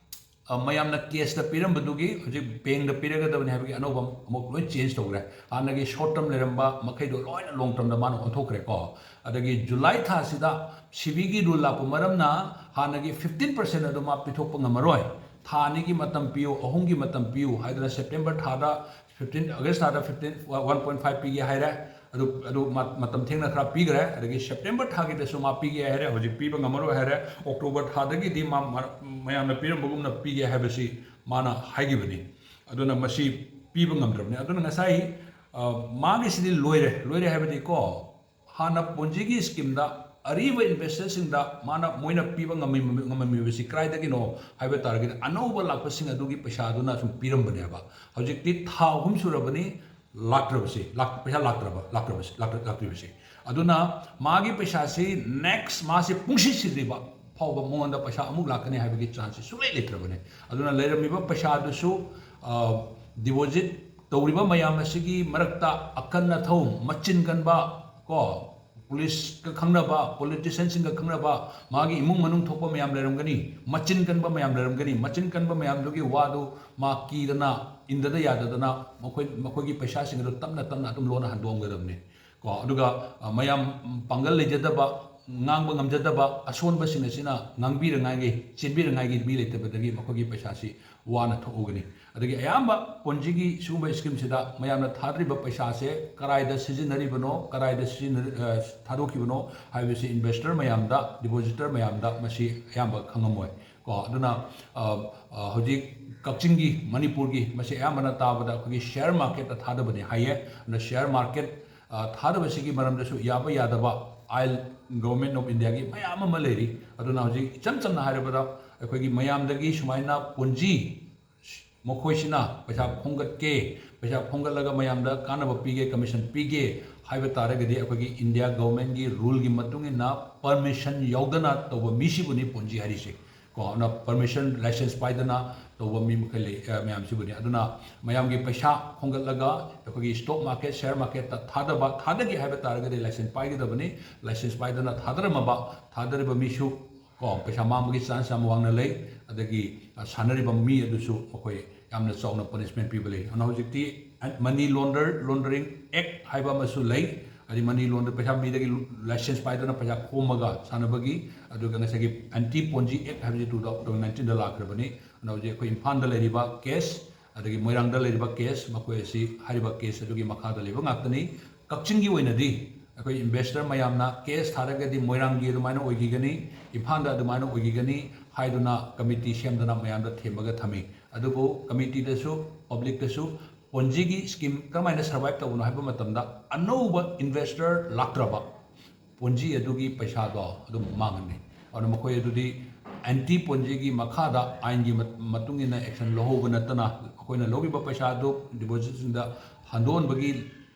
ꯑ, ꯃꯌꯥꯝꯅ cash ꯇ ꯄꯤꯔꯝꯕꯗꯨꯒꯤ ꯍꯧꯖꯤꯛ bank ꯇ ꯄꯤꯔꯒꯗꯕꯅꯤ ꯍꯥꯏꯕꯒꯤ ꯑꯅꯧꯕ ꯑꯃꯨꯛ ꯂꯣꯏ change ꯇꯧꯈ꯭ꯔꯦ꯫ ꯍꯥꯟꯅꯒꯤ short term ꯂꯩꯔꯝꯕ ꯃꯈꯩꯗꯣ ꯂꯣꯏꯅ long term ꯗ ꯃꯥꯅ ꯑꯣꯟꯊꯣꯛꯈ꯭ꯔꯦꯀꯣ꯫ ꯑꯗꯒꯤ July ꯊꯥꯁꯤꯗ ꯁꯤꯕꯤꯒꯤ rule ꯂꯥꯛꯄ ꯃꯔꯝꯅ ꯍꯥꯟꯅꯒꯤ fifteen percent ꯑꯗꯨ ꯃꯥ ꯄꯤꯊꯣꯛꯄ ꯉꯝꯃꯔꯣꯏ꯫ ꯊꯥ ꯑꯅꯤꯒꯤ ꯃꯇꯝ ꯄꯤꯌꯨ, ꯑꯍꯨꯝꯒꯤ ꯃꯇꯝ ꯄꯤꯌꯨ ꯍꯥꯏꯗꯅ September ꯊꯥꯗ fifteen, August ꯊꯥꯗ fifteen, one point five ꯄꯤꯒꯦ ꯍꯥꯏꯔꯦ꯫ ꯑꯗꯨ, ꯑꯗꯨ ꯃ-, ꯃꯇꯝ ꯊꯦꯡꯅ ꯈꯔ ꯄꯤꯈ꯭ꯔꯦ꯫ ꯑꯗꯒꯤ September ꯊꯥꯒꯤꯗꯁꯨ ꯃꯥ ꯄꯤꯒꯦ ꯍꯥꯏꯔꯦ, ꯍꯧꯖꯤꯛ ꯄꯤꯕ ꯉꯝꯃꯔꯣꯏ ꯍꯥꯏꯔꯦ꯫ October ꯊꯥꯗꯒꯤꯗꯤ ꯃꯥ ꯃ-, ꯃꯌꯥꯝꯅ ꯄꯤꯔꯝꯕꯒꯨꯝꯅ ꯄꯤꯒꯦ ꯍꯥꯏꯕꯁꯤ ꯃꯥꯅ ꯍꯥꯏꯈꯤꯕꯅꯤ꯫ ꯑꯗꯨꯅ ꯃꯁꯤ ꯄꯤꯕ ꯉꯝꯗ꯭ꯔꯕꯅꯤ꯫ ꯑꯗꯨꯅ ꯉꯁꯥꯏ, ꯑ, ꯃꯥꯒꯤꯁꯤꯗꯤ ꯂꯣꯏꯔꯦ, ꯂꯣꯏꯔꯦ ꯍꯥꯏꯕꯗꯤꯀꯣ, ꯍꯥꯟꯅ Ponzi ꯒꯤ scheme ꯗ ꯑꯔꯤꯕ investors ꯁꯤꯡꯗ ꯃꯥꯅ, ꯃꯣꯏꯅ ꯄꯤꯕ ꯉꯝꯃꯤ-, ꯉꯝꯃꯝꯃꯤꯕꯁꯤ ꯀꯗꯥꯏꯗꯒꯤꯅꯣ ꯍꯥꯏꯕ ꯇꯥꯔꯒꯗꯤ, ꯑꯅꯧꯕ ꯂꯥꯛꯄꯁꯤꯡ ꯑꯗꯨꯒꯤ ꯄꯩꯁꯥꯗꯨꯅ ꯁꯨꯝ ꯄꯤꯔꯝꯕꯅꯦꯕ꯫ ꯍꯧꯖꯤꯛꯇꯤ ꯊꯥ ꯑꯍꯨꯝ ꯁꯨꯔꯕꯅꯤ, ꯂꯥꯛꯇ꯭ꯔꯕꯁꯤ, ꯂꯥꯛ-, ꯄꯩꯁꯥ ꯂꯥꯛꯇ꯭ꯔꯕ, ꯂꯥꯛꯇ꯭ꯔꯕꯁꯤ, ꯂꯥꯛꯇ꯭ꯔ-, ꯂꯥꯛꯇ꯭ꯔꯤꯕꯁꯤ꯫ ꯑꯗꯨꯅ ꯃꯥꯒꯤ ꯄꯩꯁꯥꯁꯤ next ꯃꯥꯁꯤ ꯄꯨꯡꯁꯤ ꯁꯤꯗ꯭ꯔꯤꯕ ꯐꯥꯎꯕ ꯃꯉꯣꯟꯗ ꯄꯩꯁꯥ ꯑꯃꯨꯛ ꯂꯥꯛꯀꯅꯤ ꯍꯥꯏꯕꯒꯤ chance ꯁꯤ ꯁꯨꯡꯂꯩ ꯂꯩꯇ꯭ꯔꯕꯅꯤ꯫ ꯑꯗꯨꯅ ꯂꯩꯔꯝꯃꯤꯕ ꯄꯩꯁꯥꯗꯨꯁꯨ, ꯑ, deposit ꯇꯧꯔꯤꯕ ꯃꯌꯥꯝ ꯑꯁꯤꯒꯤ ꯃꯔꯛꯇ ꯑꯀꯟ ꯑꯊꯧ, ꯃꯆꯤꯟ ꯀꯟꯕ, ꯀꯣ, police ꯀ ꯈꯪꯅꯕ, politician ꯁꯤꯡꯒ ꯈꯪꯅꯕ, ꯃꯥꯒꯤ ꯏꯃꯨꯡ ꯃꯅꯨꯡ ꯊꯣꯛꯄ ꯃꯌꯥꯝ ꯂꯩꯔꯝꯒꯅꯤ, ꯃꯆꯤꯟ ꯀꯟꯕ ꯃꯌꯥꯝ ꯂꯩꯔꯝꯒꯅꯤ꯫ ꯃꯆꯤꯟ ꯀꯟꯕ ꯃꯌꯥꯝꯗꯨꯒꯤ ꯋꯥꯗꯨ ꯃꯥ ꯀꯤꯗꯅ, ꯏꯟꯗꯗ ꯌꯥꯗꯗꯅ, ꯃꯈꯣꯏ, ꯃꯈꯣꯏꯒꯤ ꯄꯩꯁꯥꯁꯤꯡ ꯑꯗꯨ ꯇꯞꯅ ꯇꯞꯅ ꯑꯗꯨꯝ ꯂꯣꯟꯅ ꯍꯟꯗꯣꯛꯑꯝꯒꯗꯕꯅꯤ꯫ ꯀꯣ, ꯑꯗꯨꯒ, ꯑ, ꯃꯌꯥꯝ ꯄꯥꯡꯒꯜ ꯂꯩꯖꯗꯕ, ꯉꯥꯡꯕ ꯉꯝꯖꯗꯕ ꯑꯁꯣꯟꯕꯁꯤꯡ ꯑꯁꯤꯅ ꯉꯥꯡꯕꯤꯔꯉꯥꯏꯒꯤ, ꯆꯦꯟꯕꯤꯔꯉꯥꯏꯒꯤ ꯃꯤ ꯂꯩꯇꯕꯗꯒꯤ ꯃꯈꯣꯏꯒꯤ ꯄꯩꯁꯥꯁꯤ ꯋꯥꯅ ꯊꯣꯛꯎꯒꯅꯤ꯫ ꯑꯗꯒꯤ ꯑꯌꯥꯝꯕ Ponzi ꯒꯤ ꯁꯤꯒꯨꯝꯕ scheme ꯁꯤꯗ ꯃꯌꯥꯝꯅ ꯊꯥꯗꯔꯤꯕ ꯄꯩꯁꯥꯁꯦ ꯀꯔꯥꯏꯗ ꯁꯤꯖꯤꯟꯅꯔꯤꯕꯅꯣ, ꯀꯔꯥꯏꯗ ꯁꯤꯖꯤꯟꯅ-, ꯑ, ꯊꯥꯗꯣꯛꯈꯤꯕꯅꯣ ꯍꯥꯏꯕꯁꯤ investor ꯃꯌꯥꯝꯗ, depositor ꯃꯌꯥꯝꯗ ꯃꯁꯤ ꯑꯌꯥꯝꯕ ꯈꯪꯉꯝꯃꯣꯏ꯫ ꯀꯣ, ꯑꯗꯨꯅ, ꯑ, ꯑ, ꯍꯧꯖꯤꯛ ꯀꯛꯆꯤꯡꯒꯤ, ꯃꯅꯤꯄꯨꯔꯒꯤ ꯃꯁꯤ ꯑꯌꯥꯝꯕꯅ ꯇꯥꯕꯗ ꯑꯩꯈꯣꯏꯒꯤ share market ꯇ ꯊꯥꯗꯕꯅꯤ ꯍꯥꯏꯌꯦ꯫ ꯑꯗꯨꯅ share market, ꯑ, ꯊꯥꯗꯕꯁꯤꯒꯤ ꯃꯔꯝꯗꯁꯨ ꯌꯥꯕ ꯌꯥꯗꯕ ꯑꯥꯏꯟ Government of India ꯒꯤ ꯃꯌꯥꯝ ꯑꯃ ꯂꯩꯔꯤ꯫ ꯑꯗꯨꯅ ꯍꯧꯖꯤꯛ ꯏꯆꯝ ꯆꯝꯅ ꯍꯥꯏꯔꯕꯗ ꯑꯩꯈꯣꯏꯒꯤ ꯃꯌꯥꯝꯗꯒꯤ ꯁꯨꯃꯥꯏꯅ Ponzi ꯃꯈꯣꯏꯁꯤꯅ ꯄꯩꯁꯥ ꯈꯣꯝꯒꯠꯀꯦ, ꯄꯩꯁꯥ ꯈꯣꯝꯒꯠꯂꯒ ꯃꯌꯥꯝꯗ ꯀꯥꯟꯅꯕ ꯄꯤꯒꯦ, commission ꯄꯤꯒꯦ ꯍꯥꯏꯕ ꯇꯥꯔꯒꯗꯤ ꯑꯩꯈꯣꯏꯒꯤ India Government ꯒꯤ rule ꯒꯤ ꯃꯇꯨꯡ ꯏꯟꯅ permission ꯌꯥꯎꯗꯅ ꯇꯧꯕ ꯃꯤꯁꯤꯕꯨꯅꯤ Ponzi ꯍꯥꯏꯔꯤꯁꯦ꯫ ꯀꯣ, ꯑꯗꯨꯅ permission, license ꯄꯥꯏꯗꯅ ꯇꯧꯕ ꯃꯤ ꯃꯈꯩ ꯂꯩ, ꯑ, ꯃꯌꯥꯝꯁꯤꯕꯨꯅꯤ꯫ ꯑꯗꯨꯅ ꯃꯌꯥꯝꯒꯤ ꯄꯩꯁꯥ ꯈꯣꯝꯒꯠꯂꯒ ꯑꯩꯈꯣꯏꯒꯤ stock market, share market ꯇ ꯊꯥꯗꯕ, ꯊꯥꯗꯒꯦ ꯍꯥꯏꯕ ꯇꯥꯔꯒꯗꯤ license ꯄꯥꯏꯒꯗꯕꯅꯤ꯫ License ꯄꯥꯏꯗꯅ ꯊꯥꯗꯔꯝꯃꯕ, ꯊꯥꯗꯔꯤꯕ ꯃꯤꯁꯨ ꯀꯣ, ꯄꯩꯁꯥ ꯃꯥꯡꯕꯒꯤ ꯆꯥꯟꯁ ꯌꯥꯝ ꯋꯥꯡꯅ ꯂꯩ꯫ ꯑꯗꯒꯤ, ꯑ, ꯁꯥꯟꯅꯔꯤꯕ ꯃꯤ ꯑꯗꯨꯁꯨ ꯑꯩꯈꯣꯏ ꯌꯥꯝꯅ ꯆꯥꯎꯅ ꯄꯅꯤꯁꯃꯦꯟ ꯄꯤꯕ ꯂꯩ꯫ ꯑꯗꯨꯅ ꯍꯧꯖꯤꯛꯇꯤ ꯃꯅꯤ ꯂꯣꯟꯗꯔ ꯂꯣꯟꯗꯔꯤꯡ ꯑꯦꯛ ꯍꯥꯏꯕ ꯑꯃꯁꯨ ꯂꯩ꯫ ꯍꯥꯏꯗꯤ ꯃꯅꯤ ꯂꯣꯟꯗ ꯄꯩꯁꯥ ꯃꯤꯗꯒꯤ ꯂꯥꯏꯁꯦꯟꯁ ꯄꯥꯏꯗꯅ ꯄꯩꯁꯥ ꯈꯣꯝꯃꯒ ꯁꯥꯟꯅꯕꯒꯤ, ꯑꯗꯨꯒ ꯉꯁꯥꯏꯒꯤ ꯑꯦꯟꯇꯤ ꯄꯣꯟꯖꯤ ꯑꯦꯛ ꯍꯥꯏꯕꯁꯤ ꯇꯨ ꯊꯥꯎꯖꯟ ꯅꯥꯏꯟꯇꯤꯟꯗ ꯂꯥꯛꯈ꯭ꯔꯕꯅꯤ꯫ ꯑꯗꯨꯅ ꯍꯧꯖꯤꯛ ꯑꯩꯈꯣꯏ ꯏꯝꯐꯥꯜꯗ ꯂꯩꯔꯤꯕ ꯀꯦꯁ, ꯑꯗꯒꯤ ꯃꯣꯏꯔꯥꯡꯗ ꯂꯩꯔꯤꯕ ꯀꯦꯁ, ꯃꯈꯣꯏ ꯑꯁꯤ ꯍꯥꯏꯔꯤꯕ ꯀꯦꯁ ꯑꯗꯨꯒꯤ ꯃꯈꯥꯗ ꯂꯩꯕ ꯉꯥꯛꯇꯅꯤ꯫ ꯀꯛꯆꯤꯡꯒꯤ ꯑꯣꯏꯅꯗꯤ ꯑꯩꯈꯣꯏ ꯏꯟꯚꯦꯁꯇꯔ ꯃꯌꯥꯝꯅ ꯀꯦꯁ ꯊꯥꯔꯒꯗꯤ ꯃꯣꯏꯔꯥꯡꯒꯤ ꯑꯗꯨꯃꯥꯏꯅ ꯑꯣꯏꯈꯤꯒꯅꯤ, ꯏꯝꯐꯥꯜꯗ ꯑꯗꯨꯃꯥꯏꯅ ꯑꯣꯏꯈꯤꯒꯅꯤ ꯍꯥꯏꯗꯨꯅ ꯀꯃꯤꯇꯤ ꯁꯦꯝꯗꯅ ꯃꯌꯥꯝꯗ ꯊꯦꯝꯃꯒ ꯊꯝꯃꯤ꯫ ꯑꯗꯨꯕꯨ ꯀꯃꯤꯇꯤꯗꯁꯨ, ꯄꯕ꯭ꯂꯤꯛꯇꯁꯨ ꯄꯣꯟꯖꯤꯒꯤ ꯁ꯭ꯀꯤꯝ ꯀꯔꯝꯍꯥꯏꯅ ꯁꯔꯚꯥꯏꯚ ꯇꯧꯕꯅꯣ ꯍꯥꯏꯕ ꯃꯇꯝꯗ, ꯑꯅꯧꯕ ꯏꯟꯚꯦꯁꯇꯔ ꯂꯥꯛꯇ꯭ꯔꯕ ꯄꯣꯟꯖꯤ ꯑꯗꯨꯒꯤ ꯄꯩꯁꯥꯗꯣ ꯑꯗꯨꯝ ꯃꯥꯡꯉꯅꯤ꯫ ꯑꯗꯨꯅ ꯃꯈꯣꯏ ꯑꯗꯨꯗꯤ ꯑꯦꯟꯇꯤ ꯄꯣꯟꯖꯤꯒꯤ ꯃꯈꯥꯗ ꯑꯥꯏꯟꯒꯤ ꯃ-, ꯃꯇꯨꯡ ꯏꯟꯅ ꯑꯦꯛꯁꯟ ꯂꯧꯍꯧꯕ ꯅꯠꯇꯅ, ꯑꯩꯈꯣꯏꯅ ꯂꯧꯔꯤꯕ ꯄꯩꯁꯥꯗꯨ ꯗꯤꯄꯣꯖꯤꯠꯁꯤꯡꯗ ꯍꯟꯗꯣꯛꯍꯟꯕꯒꯤ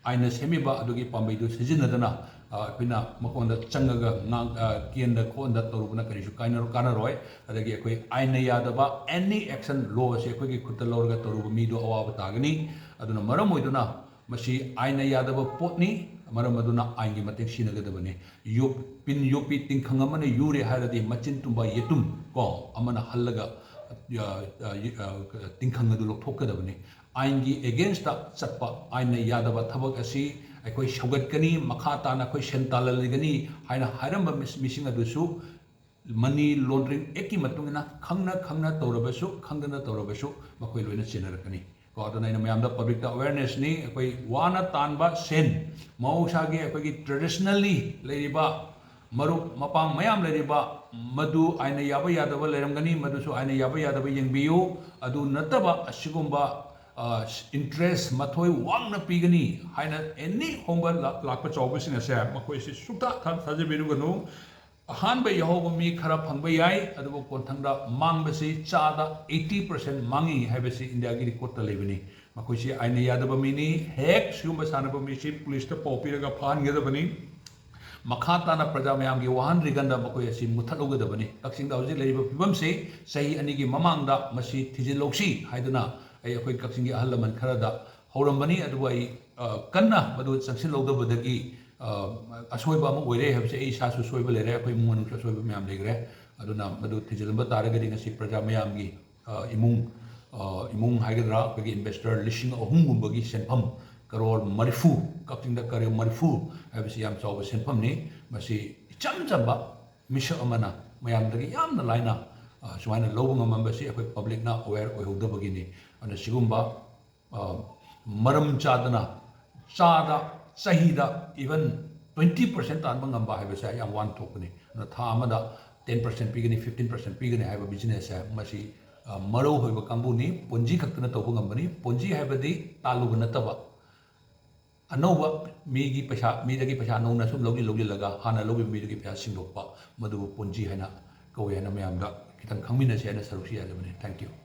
ꯑꯥꯏꯟꯅ ꯁꯦꯝꯃꯤꯕ ꯑꯗꯨꯒꯤ ꯄꯥꯝꯕꯩꯗꯨ ꯁꯤꯖꯤꯟꯅꯗꯅ, ꯑ, ꯑꯩꯈꯣꯏꯅ ꯃꯈꯣꯟꯗ ꯆꯪꯉꯒ ꯉꯥꯡ-, ꯑ, ꯀꯦꯟꯗ ꯈꯣꯠꯍꯟꯗ ꯇꯧꯔꯨꯕꯅ ꯀꯔꯤꯁꯨ ꯀꯥꯏꯅ-, ꯀꯥꯟꯅꯔꯣꯏ꯫ ꯑꯗꯒꯤ ꯑꯩꯈꯣꯏ ꯑꯥꯏꯟꯅ ꯌꯥꯗꯕ ꯑꯦꯅꯤ ꯑꯦꯛꯁꯟ ꯂꯣ ꯑꯁꯤ ꯑꯩꯈꯣꯏꯒꯤ ꯈꯨꯠꯇ ꯂꯧꯔꯒ ꯇꯧꯔꯨꯕ ꯃꯤꯗꯨ ꯑꯋꯥꯕ ꯇꯥꯒꯅꯤ꯫ ꯑꯗꯨꯅ ꯃꯔꯝ ꯑꯣꯏꯗꯨꯅ ꯃꯁꯤ ꯑꯥꯏꯟꯅ ꯌꯥꯗꯕ ꯄꯣꯠꯅꯤ, ꯃꯔꯝ ꯑꯗꯨꯅ ꯑꯥꯏꯟꯒꯤ ꯃꯇꯦꯡ ꯁꯤꯖꯤꯟꯅꯒꯗꯕꯅꯤ꯫ ꯌꯣ-, ꯄꯤꯟ ꯌꯣꯠꯄꯤ ꯇꯤꯡꯈꯪ ꯑꯃꯅ ꯌꯨꯔꯦ ꯍꯥꯏꯔꯗꯤ ꯃꯆꯤꯟ ꯇꯨꯝꯕ ꯌꯦꯇꯨꯝ ꯀꯣ ꯑꯃꯅ ꯍꯜꯂꯒ, ꯑ, ꯑ, ꯑ, ꯇꯤꯡꯈꯪ ꯑꯗꯨ ꯂꯧꯊꯣꯛꯀꯗꯕꯅꯤ꯫ ꯑꯥꯏꯟꯒꯤ ꯑꯦꯒꯦꯟꯁꯇ ꯆꯠꯄ, ꯑꯥꯏꯟꯅ ꯌꯥꯗꯕ ꯊꯕꯛ ꯑꯁꯤ ꯑꯩꯈꯣꯏ ꯁꯧꯒꯠꯀꯅꯤ, ꯃꯈꯥ ꯇꯥꯅ ꯑꯩꯈꯣꯏ ꯁꯦꯟ ꯇꯥꯜꯍꯜꯂꯒꯅꯤ ꯍꯥꯏꯅ ꯍꯥꯏꯔꯝꯕ ꯃꯤꯁ-, ꯃꯤꯁꯤꯡ ꯑꯗꯨꯁꯨ ꯃꯅꯤ ꯂꯣꯟꯗ꯭ꯔꯤꯡ ꯑꯦꯛꯀꯤ ꯃꯇꯨꯡ ꯏꯟꯅ ꯈꯪꯅ ꯈꯪꯅ ꯇꯧꯔꯕꯁꯨ, ꯈꯪꯗꯅ ꯇꯧꯔꯕꯁꯨ ꯃꯈꯣꯏ ꯂꯣꯏꯅ ꯆꯦꯟꯅꯔꯛꯀꯅꯤ꯫ ꯀꯣ, ꯑꯗꯨꯅ ꯑꯩꯅ ꯃꯌꯥꯝꯗ ꯄꯕ꯭ꯂꯤꯛꯇ ꯑꯋꯦꯔꯅꯦꯁꯅꯤ꯫ ꯑꯩꯈꯣꯏ ꯋꯥꯅ ꯇꯥꯟꯕ ꯁꯦꯟ, ꯃꯍꯧꯁꯥꯒꯤ ꯑꯩꯈꯣꯏꯒꯤ ꯇ꯭ꯔꯦꯗꯤꯁꯅꯦꯜꯂꯤ ꯂꯩꯔꯤꯕ ꯃꯔꯨꯞ ꯃꯄꯥꯡ ꯃꯌꯥꯝ ꯂꯩꯔꯤꯕ, ꯃꯗꯨ ꯑꯥꯏꯟꯅ ꯌꯥꯕ ꯌꯥꯗꯕ ꯂꯩꯔꯝꯒꯅꯤ, ꯃꯗꯨꯁꯨ ꯑꯥꯏꯟꯅ ꯌꯥꯕ ꯌꯥꯗꯕ ꯌꯦꯡꯕꯤꯌꯨ꯫ ꯑꯗꯨ ꯅꯠꯇꯕ ꯑꯁꯤꯒꯨꯝꯕ, ꯑ, ꯏꯟꯇꯔꯦꯁ ꯃꯊꯣꯏ ꯋꯥꯡꯅ ꯄꯤꯒꯅꯤ ꯍꯥꯏꯅ ꯑꯦꯅꯤ ꯍꯣꯡꯕ ꯂꯥꯛ-, ꯂꯥꯛꯄ ꯆꯥꯎꯕꯁꯤꯡ ꯑꯁꯦ ꯃꯈꯣꯏꯁꯤ ꯁꯨꯛꯊꯥ ꯊꯥ-, ꯊꯥꯖꯕꯤꯔꯨꯒꯅꯨ꯫ ꯑꯍꯥꯟꯕ ꯌꯥꯍꯧꯕ ꯃꯤ ꯈꯔ ꯐꯪꯕ ꯌꯥꯏ, ꯑꯗꯨꯕꯨ ꯀꯣꯟꯊꯪꯗ ꯃꯥꯡꯕꯁꯤ ꯆꯥꯗ eighty percent ꯃꯥꯡꯉꯤ ꯍꯥꯏꯕꯁꯤ ꯏꯟꯗꯤꯌꯥꯒꯤ ꯔꯦꯀꯣꯔꯠꯇ ꯂꯩꯕꯅꯤ꯫ ꯃꯈꯣꯏꯁꯤ ꯑꯥꯏꯟꯅ ꯌꯥꯗꯕ ꯃꯤꯅꯤ꯫ ꯍꯦꯛ ꯁꯤꯒꯨꯝꯕ ꯁꯥꯟꯅꯕ ꯃꯤꯁꯤ ꯄꯨꯂꯤꯁꯇ ꯄꯥꯎ ꯄꯤꯔꯒ ꯐꯥꯍꯟꯒꯗꯕꯅꯤ꯫ ꯃꯈꯥ ꯇꯥꯅ ꯄ꯭ꯔꯖꯥ ꯃꯌꯥꯝꯒꯤ ꯋꯥꯍꯟꯗ꯭ꯔꯤꯀꯥꯟꯗ ꯃꯈꯣꯏ ꯑꯁꯤ ꯃꯨꯠꯊꯠꯍꯧꯒꯗꯕꯅꯤ꯫ ꯀꯛꯆꯤꯡꯗ ꯍꯧꯖꯤꯛ ꯂꯩꯔꯤꯕ ꯐꯤꯕꯝꯁꯤ ꯆꯍꯤ ꯑꯅꯤꯒꯤ ꯃꯃꯥꯡꯗ ꯃꯁꯤ ꯊꯤꯖꯤꯜꯍꯧꯁꯤ ꯍꯥꯏꯗꯨꯅ ꯑꯩ ꯑꯩꯈꯣꯏ ꯀꯛꯆꯤꯡꯒꯤ ꯑꯍꯜ ꯂꯃꯟ ꯈꯔꯗ ꯍꯧꯔꯝꯕꯅꯤ꯫ ꯑꯗꯨꯕꯨ ꯑꯩ, ꯑ, ꯀꯟꯅ ꯃꯗꯨ ꯆꯪꯁꯤꯜꯍꯧꯗꯕꯗꯒꯤ, ꯑ, ꯑꯁꯣꯏꯕ ꯑꯃ ꯑꯣꯏꯔꯦ ꯍꯥꯏꯕꯁꯦ ꯑꯩ ꯏꯁꯥꯁꯨ ꯁꯣꯏꯕ ꯂꯩꯔꯦ, ꯑꯩꯈꯣꯏ ꯏꯃꯨꯡ ꯃꯅꯨꯡꯁꯨ ꯑꯁꯣꯏꯕ ꯃꯌꯥꯝ ꯂꯩꯈ꯭ꯔꯦ꯫ ꯑꯗꯨꯅ ꯃꯗꯨ ꯊꯤꯖꯤꯜꯂꯝꯕ ꯇꯥꯔꯒꯗꯤ ꯉꯁꯤ ꯄ꯭ꯔꯖꯥ ꯃꯌꯥꯝꯒꯤ, ꯑ, ꯏꯃꯨꯡ, ꯑ, ꯏꯃꯨꯡ ꯍꯥꯏꯒꯗ꯭ꯔꯥ, ꯑꯩꯈꯣꯏꯒꯤ investor ꯂꯤꯁꯤꯡ ꯑꯍꯨꯝꯒꯨꯝꯕꯒꯤ ꯁꯦꯟꯐꯝ, ꯀꯔꯣꯔ ꯃꯔꯤꯐꯨ, ꯀꯛꯆꯤꯡꯗ ꯀꯔꯣꯔ ꯃꯔꯤꯐꯨ ꯍꯥꯏꯕꯁꯤ ꯌꯥꯝ ꯆꯥꯎꯕ ꯁꯦꯟꯐꯝꯅꯤ꯫ ꯃꯁꯤ ꯏꯆꯝ ꯆꯝꯕ ꯃꯤꯁꯛ ꯑꯃꯅ ꯃꯌꯥꯝꯗꯒꯤ ꯌꯥꯝꯅ ꯂꯥꯏꯅ, ꯑ, ꯁꯨꯃꯥꯏꯅ ꯂꯧꯕ ꯉꯝꯃꯝꯕꯁꯤ ꯑꯩꯈꯣꯏ publicꯅ aware ꯑꯣꯏꯍꯧꯗꯕꯒꯤꯅꯤ꯫ ꯑꯗꯨꯅ ꯁꯤꯒꯨꯝꯕ, ꯑ, ꯃꯔꯝ ꯆꯥꯗꯅ ꯆꯥꯗ, ꯆꯍꯤꯗ even twenty percent ꯇꯥꯟꯕ ꯉꯝꯕ ꯍꯥꯏꯕꯁꯦ ꯌꯥꯝ ꯋꯥꯅ ꯊꯣꯛꯄꯅꯤ꯫ ꯑꯗꯨꯅ ꯊꯥ ꯑꯃꯗ ten percent ꯄꯤꯒꯅꯤ, fifteen percent ꯄꯤꯒꯅꯤ ꯍꯥꯏꯕ businessꯁꯦ ꯃꯁꯤ, ꯑ, ꯃꯔꯧ ꯑꯣꯏꯕ ꯀꯥꯡꯕꯨꯅꯤ꯫ ꯄꯣꯟꯖꯤ ꯈꯛꯇꯅ ꯇꯧꯕ ꯉꯝꯕꯅꯤ꯫ ꯄꯣꯟꯖꯤ ꯍꯥꯏꯕꯗꯤ ꯇꯥꯜꯂꯨꯕ ꯅꯠꯇꯕ, ꯑꯅꯧꯕ ꯃꯤꯒꯤ ꯄꯩꯁꯥ, ꯃꯤꯗꯒꯤ ꯄꯩꯁꯥ ꯅꯧꯅ ꯁꯨꯝ ꯂꯧꯁꯤꯜ ꯂꯧꯁꯤꯜꯂꯒ ꯍꯥꯟꯅ ꯂꯧꯈꯤꯕ ꯃꯤꯗꯨꯒꯤ ꯄꯩꯁꯥ ꯁꯤꯡꯗꯣꯛꯄ, ꯃꯗꯨꯕꯨ ꯄꯣꯟꯖꯤ ꯍꯥꯏꯅ ꯀꯧꯏ ꯍꯥꯏꯅ ꯃꯌꯥꯝꯗ ꯈꯤꯇꯪ ꯈꯪꯃꯤꯟꯅꯁꯤ ꯍꯥꯏꯅ ꯁꯔꯨꯛꯁꯤ ꯌꯥꯖꯕꯅꯤ꯫ Thank you꯫